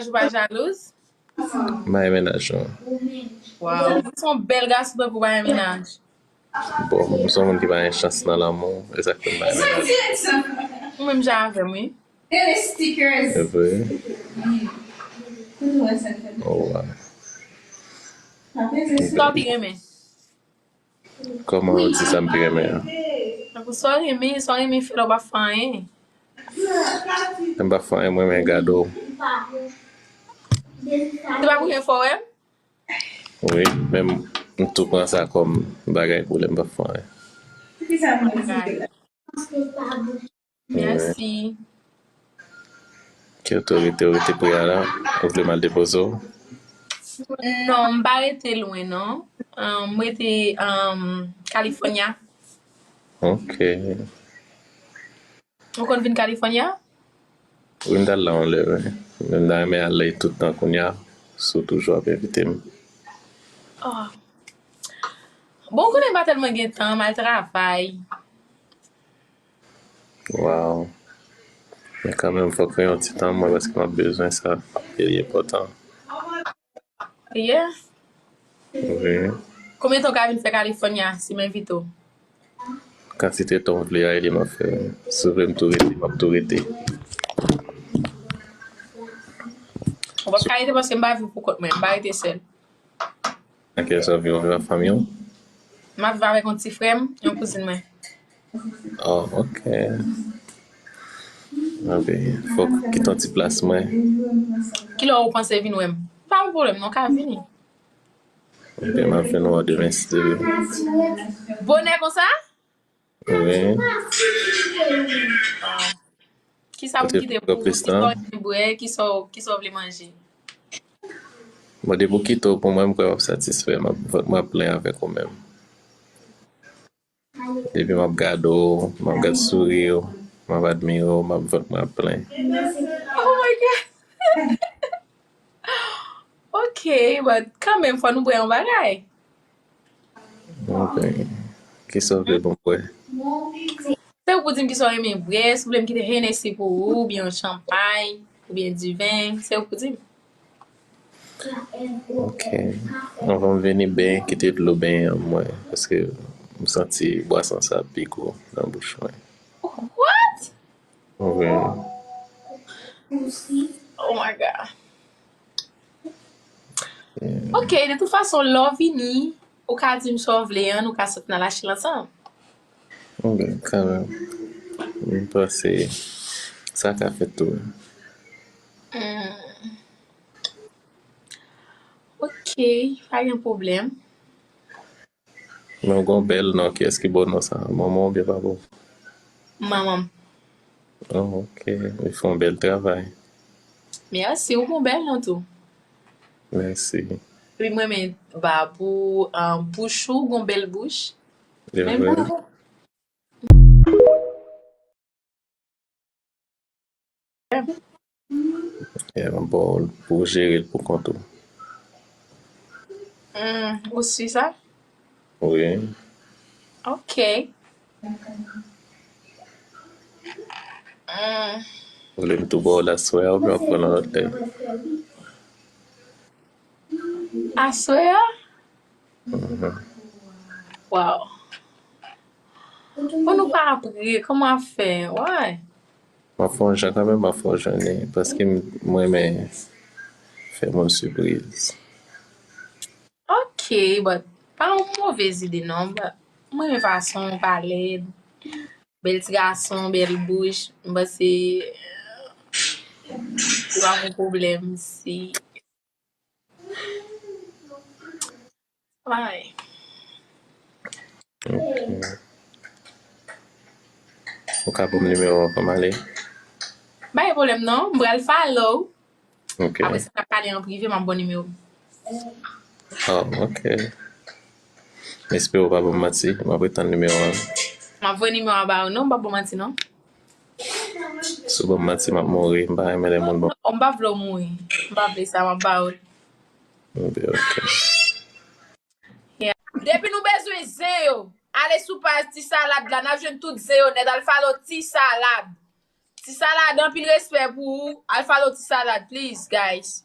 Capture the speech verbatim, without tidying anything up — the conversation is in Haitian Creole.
Ou pa jalouz? M pa gen mennaj, non. Waw, ou se yon bèl gason tankou pa gen mennaj. Bon, m se yon moun ki pa gen chans nan lanmou, e sa k fè m pa gen mennaj. Ou menm jan avè m, wi. E vre? Oh, wow. Sa w pi renmen? Kòman ou di sa m pi renmen an? Tankou sa w renmen, sa w renmen fè lè w pa fè anyen. Lè m pa fè anyen, mwen renmen gade w. Se pa pou gen fò wè m? Wi, men m tou pran sa kòm bagay pou lè m pa fè anyen. Mèsi. Ki otorite ou rete pre a la? Ou vle m al depoze w? Non, m pa rete lwen non. Um, m rete um, California. Ok. Ou konn vin California? Wi, m t al la yon lè, wi. Men m ta renmen al tout tan kounye a, si w toujou ap envite m. Oh. Bon, ou konnen m pa tèlman gen tan, m al travay. Wow. Men kanmenm, fòk w yon ti tan mwen, paske m ap bezwen sa. Li enpòtan. Yeah. Wi. Konbyen tan w ka vin fè California, si m envite w? Kantite tan w vle a, e li m ap fè. Si w vle m tou rete, m ap tou rete. Ou p ap ka rete paske m pa viv pou kont mwen, m pa rete sèl. Nan ki lè sa w viv, w viv ak fanmi w? M ap viv avèk yon ti frè m, yon kouzin mwen. Oh, ok. Anben, fòk kite yon ti plas mwen. Kilè w panse vin wè m? Pa gen pwoblèm, non, w ka vini. Ebyen, m ap vin wè w demen, si Dye vle. Bonè konsa? Wi. Kisa pou kite pou ou? Kisa w vle bwè? Kisa w kisa w vle manje? Bon, depi w kite w pou mwen, m kwè w ap satisfè. M ap, vant mwen ap plen avèk ou menm. Depi m ap gade w, m ap gade souri w, m ap admire w, m ap, vant mwen ap plen. Oh my God! Ok, but kanmenm, fò nou bwè yon bagay. Ok. Kisa w vle pou m bwè? Se ou pou di m kisa w renmen bwè, si w vle m kite Hennessy pou ou, oubyen yon chanpay, oubyen diven, se ou pou di m. Ok. Anvan m vini benyen, kite dlo benyen an mwen, paske m santi bwason sa pi gou nan bouch mwen. What? Wi. Oh my God. Ok, de tout fason, lè w vini, ou ka di m sa w vle an, nou ka sot n al achte l ansanm. Ok, kanmenm. M panse sa ka fèt tou. Hmm. Ok, pa gen pwoblèm. Men w gen yon bèl non, kiyès ki ba w non sa? Manman w oubyen papa w? Manman m. Oh, ok. Li fè yon bèl travay. Mèsi, ou gen yon bèl non tou. Mèsi. Epi m renmen bab ou, ah, bouch ou, ou gen yon bèl bouch. Menm bouch ou. Yeah, m ba w l pou w jere l pou kont ou. Hmm, ou si sa? Wi. Ok. Hmm. Ou vle m tou ba w l aswè a oubyen w ap pran l yon lòt lè? Aswè a? Mhm. Wow. Pou nou pa apre, kòman ap fè? Why? M ap fè yon jan kanmenm, m ap fè w jwenn li, paske m, m renmen fè moun sipriz. Ok, but pa yon movez ide non, but m renmen fason w pale. Bèl ti gason, bèl bouch, m panse ou pa gon pwoblèm si Ay. Ok. Ou ka ban m nimewo w avan m ale? Pa gen pwoblèm non, m pral follow. Ok. Apre sa, n ap pale an prive, m ap ba w nimewo m. Ah, ok. M espere w pa ban m manti, m ap ret tann nimewo a. M ap voye nimewo a ba ou non, m p ap ba w manti non. Si w ban m manti, m ap mouri. M pa renmen lè moun ban m. Oh, m pa vle w mouri. M pa vle sa, m ap ba ou l. Ok, ok. Yeah. Depi nou bezwen zen yo, ale sou paj Ti Salad la, n ap jwenn tout zen yo nèt. Al follow Ti Salad. Ti Salad, anpil respè pou ou. Al follow Ti Salad, please, guys.